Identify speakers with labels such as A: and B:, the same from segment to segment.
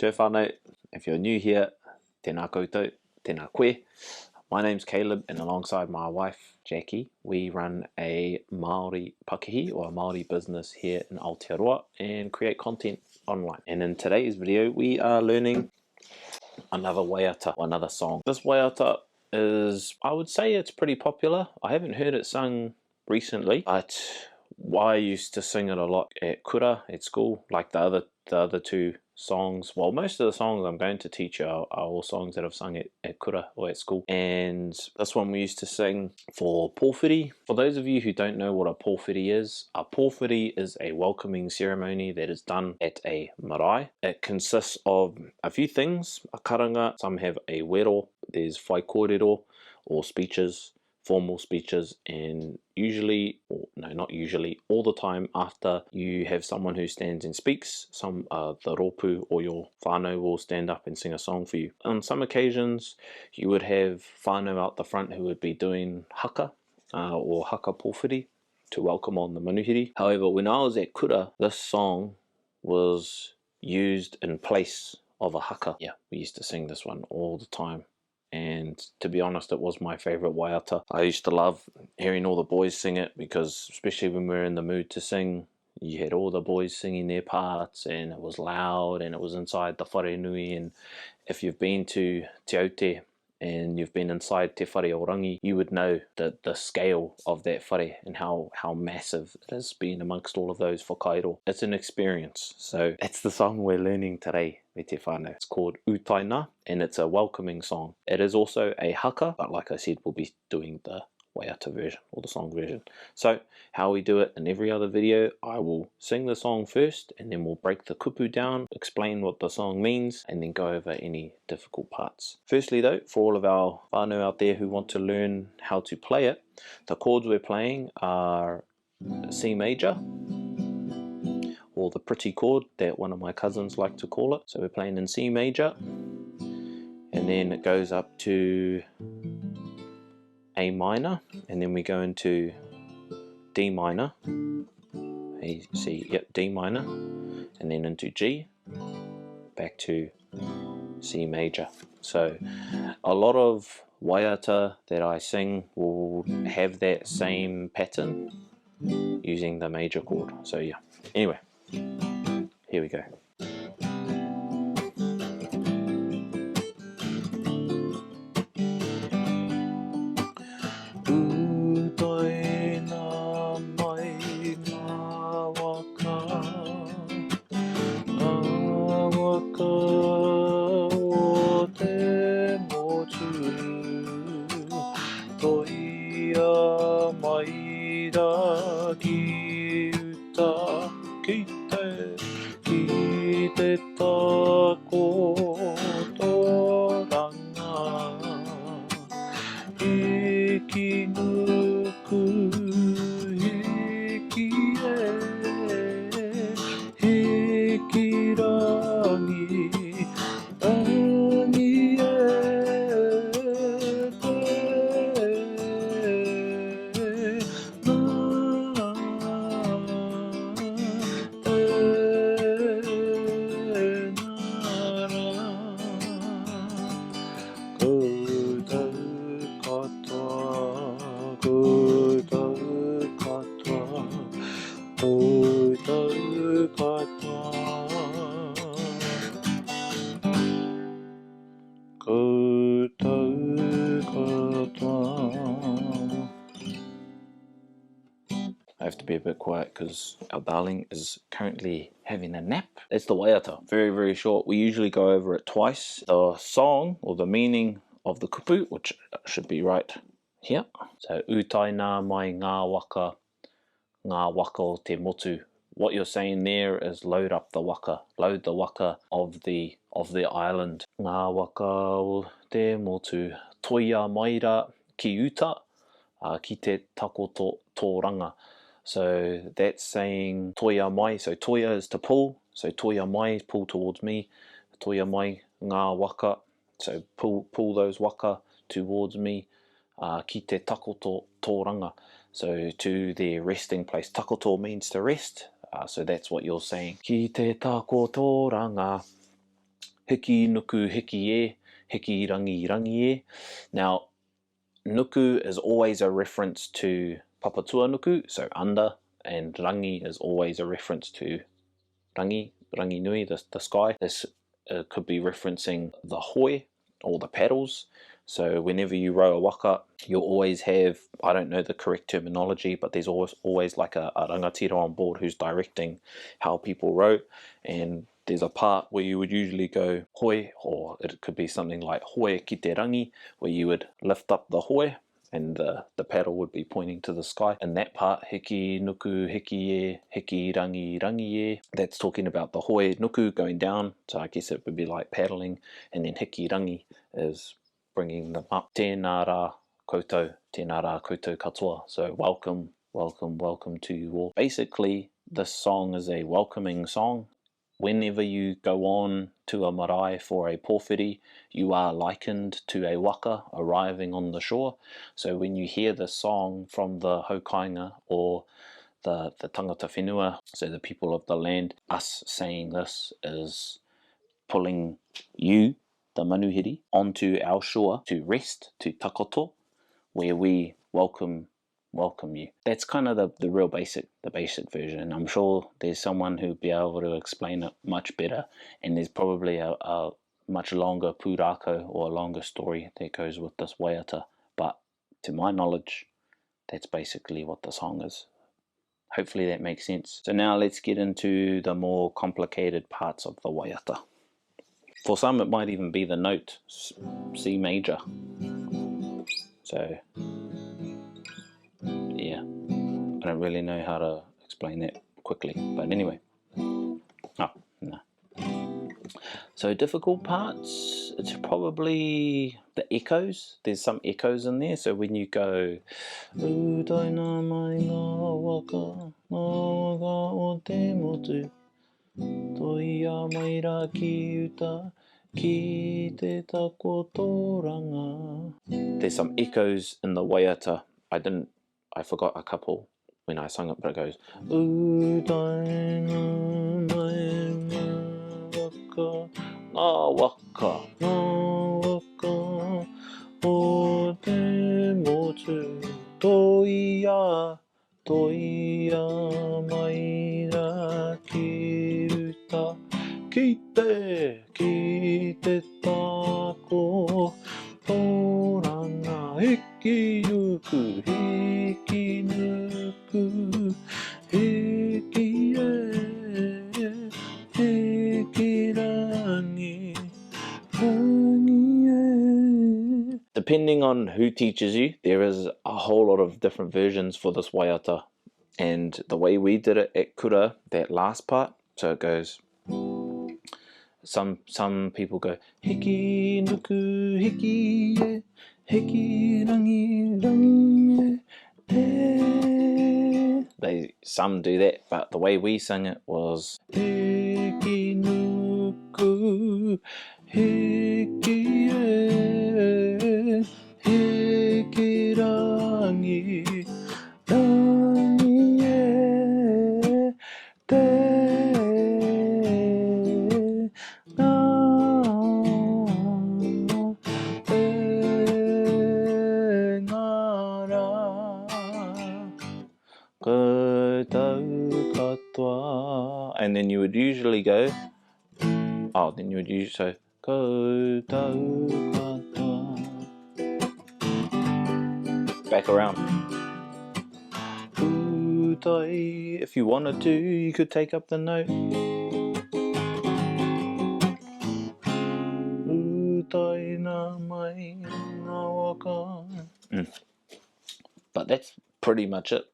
A: Te whānau, if you're new here, tēnā koutou, tēnā koe. My name's Caleb and alongside my wife Jackie, we run a Māori pakihi or a Māori business here in Aotearoa and create content online. And in today's video, we are learning another waiata, another song. This waiata is, I would say it's pretty popular. I haven't heard it sung recently, but I used to sing it a lot at kura, at school, like the other the other two songs. Well, most of the songs I'm going to teach you are, are all songs that I've sung at, at kura or at school. And this one we used to sing for pōwhiri. For those of you who don't know what a pōwhiri is, a pōwhiri is a welcoming ceremony that is done at a marae. It consists of a few things, a karanga, some have a wero, there's whaikōrero or speeches, formal speeches, and usually, or no, not usually, all the time after you have someone who stands and speaks, some uh, the rōpū or your whānau will stand up and sing a song for you. On some occasions, you would have whānau out the front who would be doing haka uh, or haka pōwhiri to welcome on the manuhiri. However, when I was at kura, this song was used in place of a haka. Yeah, we used to sing this one all the time and to be honest, it was my favorite waiata. I used to love hearing all the boys sing it because, especially when we were in the mood to sing, you had all the boys singing their parts and it was loud and it was inside the wharenui. And if you've been to Te Aute and you've been inside Te Whare o Rangi, you would know the, the scale of that whare and how, how massive it is being amongst all of those whakairo. It's an experience. So that's the song we're learning today me te whānau. It's called Utaina and it's a welcoming song. It is also a haka, but like I said, we'll be doing the waiata version or the song version. So how we do it in every other video, I will sing the song first and then we'll break the kupu down, explain what the song means, and then go over any difficult parts. Firstly though, for all of our whānau out there who want to learn how to play it, the chords we're playing are C major, or the pretty chord that one of my cousins like to call it. So we're playing in C major, and then it goes up to A minor, and then we go into D minor, A, C, yep, D minor, and then into G, back to C major. So a lot of waiata that I sing will have that same pattern using the major chord. So yeah, anyway, here we go. I have to be a bit quiet because our darling is currently having a nap. That's the waiata. Very, very short. We usually go over it twice. The song or the meaning of the kupu, which should be right here. So, utaina mai ngā waka, ngā waka o te motu. What you're saying there is load up the waka, load the waka of the of the island. Ngā waka o te motu, toia mai rā ki uta, uh, ki te takoto tōranga. So that's saying toia mai. So toia is to pull. So toia mai, pull towards me. Toia mai ngā waka. So pull, pull those waka towards me. Uh, ki te takoto tōranga. So to their resting place. Takoto means to rest. Uh, so that's what you're saying. Ki te takoto ranga. Hiki nuku hiki e, hiki rangi rangi e. Now, nuku is always a reference to Papatuanuku, so under, and rangi is always a reference to rangi, Ranginui, the, the sky. This uh, could be referencing the hoi or the paddles. So whenever you row a waka, you'll always have, I don't know the correct terminology, but there's always, always like a, a rangatira on board who's directing how people row. And there's a part where you would usually go hoi, or it could be something like hoi ki te rangi, where you would lift up the hoi and the, the paddle would be pointing to the sky. And that part, hiki nuku hiki e, hiki rangi rangi e, that's talking about the hoi nuku going down. So I guess it would be like paddling. And then hiki rangi is bringing them up. Tēnā rā koutou, tēnā rā koutou katoa. So welcome, welcome, welcome to you all. Basically, this song is a welcoming song. Whenever you go on to a marae for a pōwhiri, you are likened to a waka arriving on the shore. So when you hear the song from the haukainga or the, the tangata whenua, so the people of the land, us saying this is pulling you, the manuhiri, onto our shore to rest, to takoto, where we welcome welcome you. That's kind of the, the real basic, the basic version. I'm sure there's someone who'd be able to explain it much better, and there's probably a, a much longer pūrākau or a longer story that goes with this waiata. But to my knowledge, that's basically what the song is. Hopefully that makes sense. So now let's get into the more complicated parts of the waiata. For some, it might even be the note C major. So, yeah, I don't really know how to explain that quickly, but anyway. Oh, no. So difficult parts, it's probably the echoes. There's some echoes in there. So when you go, Toia mai rā ki uta, ki te takotoranga. There's some echoes in the waiata. I didn't, I forgot a couple when I sung it, but it goes, Utaina mai ngā waka, ngā waka, ngā waka o te motu, toia Toia mai rā ki uta, ki te, ki te tako, toranga hiki nuku, hiki nuku, hiki e, hiki rangi, rangi e. Depending on who teaches you, there is a whole lot of different versions for this waiata. And the way we did it at kura, that last part, so it goes, some some people go, hiki nuku, hiki e, hiki rangi, rangi e, te. They, some do that, but the way we sing it was, hiki nuku, hiki e, hiki rangi, rangi e, te ngā, te ngā rā. Koutou katoa. And then you would usually go, oh, then you would usually say, koutou katoa. Back around. Utai. If you wanted to, you could take up the note. Utaina mai ngā waka. Mm. But that's pretty much it.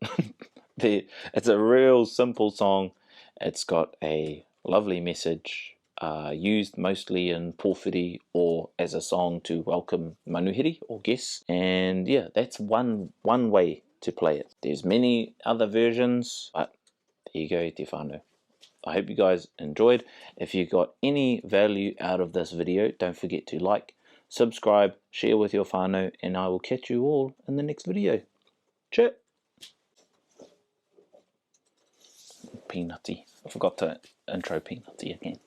A: the, it's a real simple song. It's got a lovely message, uh, used mostly in pōwhiri or as a song to welcome manuhiri or guests. And yeah, that's one, one way to play it. There's many other versions, but there you go, te whānau. I hope you guys enjoyed. If you got any value out of this video, don't forget to like, subscribe, share with your whānau, and I will catch you all in the next video. Chit! Peanutty. I forgot to intro Peanutty again.